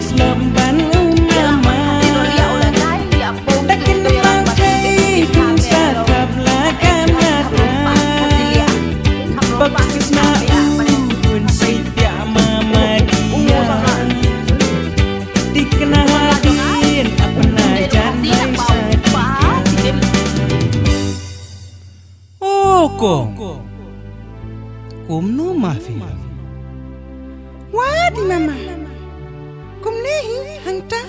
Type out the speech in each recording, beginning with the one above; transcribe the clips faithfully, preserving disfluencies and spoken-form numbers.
Slap ban u mama. Da kin ma ka i pun sa thap la ka mata. Bak sis na u pun si pia mama dia. Ti kena hadin apna jan bai sa. O kong. Kumno ma phi long? Wa di mama. Kumne hi hangta.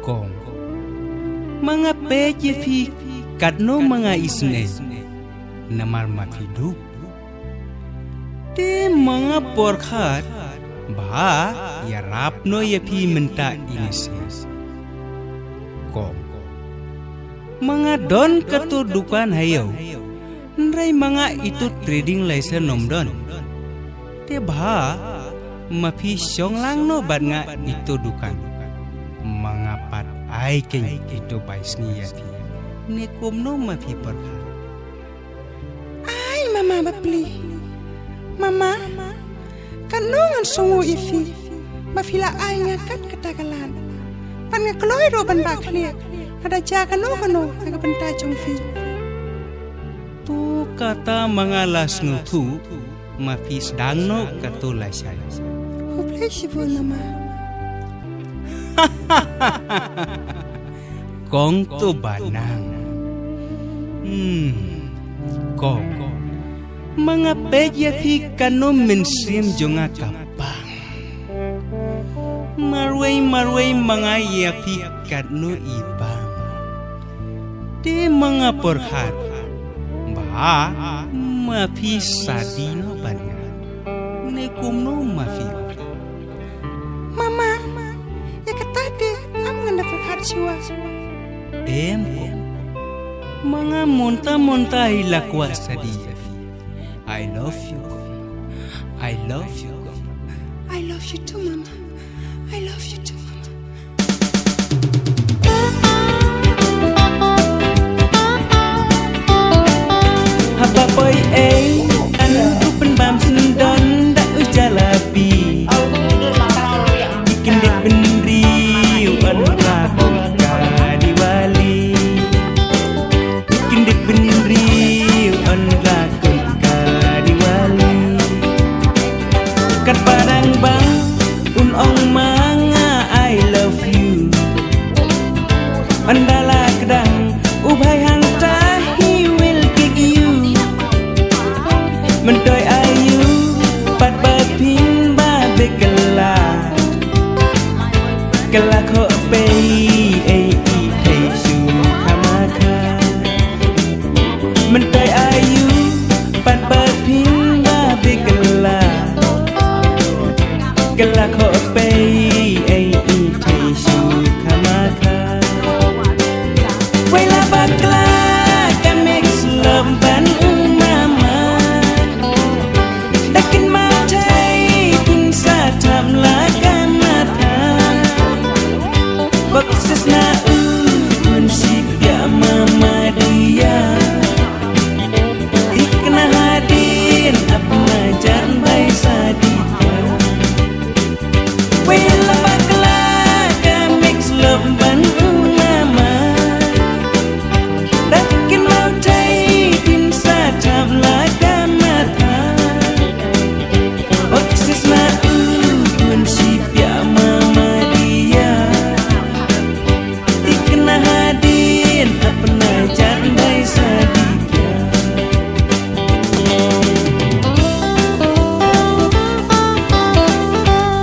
Kong. Ma nga peit ïa phi katno ma nga isynei. Namar ma phi duk. Te ma nga pyrkhat ba ïarap noh ïa phi mynta ine seh. Kong. Ma nga don kato dukan ha ïew. Hynrei ma nga ito trading license ym don. Te ba ma phi shong lang noh bad nga ito dukan. Ma nga pat ai keiñ ito bai sngi ïa phi. Ne kumno ma phi pyrkhat? Ai mama bapli. Mama, katno ngan sngewnguh ïa phi ba phi la ai nga kat kata ka lad. Pat nga kloi ruh ban bah khlieh lada jia kano kano na ka bynta jong phi. To kata ma nga la sngewthuh, ma phi sdang noh kato lashai. Khublei shibun mama. Kong to ba nang. Hmm. Kong. Ma nga peit ïa phi kano mynsiem jong nga ka pang. Marwei marwei ma nga ïa phi katno i bang. Te ma nga pyrkhat ba ma phi sadi noh bad nga. Ne kumno ma phi. Mama, ïa kata te ngam ngan da pyrkhat shuwa. Em kong. Ma nga mynta mynta hi la kwah sadi ïa phi. I love you kong. I love you kong. I love you too mama. I love you too mama. Haba poi ei, an u pynbam syndon da u jalabi. Ki kyndit bynriew yn rakot ka Diwali. Ki kyndit bynriew yn rakot ka Diwali. Katba dang bang un ong ma nga I love you. Ynda la kdang u bhai hangta he will kick you. Myntoi aïu pat ba phin ba beh kylla. Kylla khoh pei ei i thei shu khama kha. Myntoi aïu pat ba phin ba beh kylla. Kylla khoh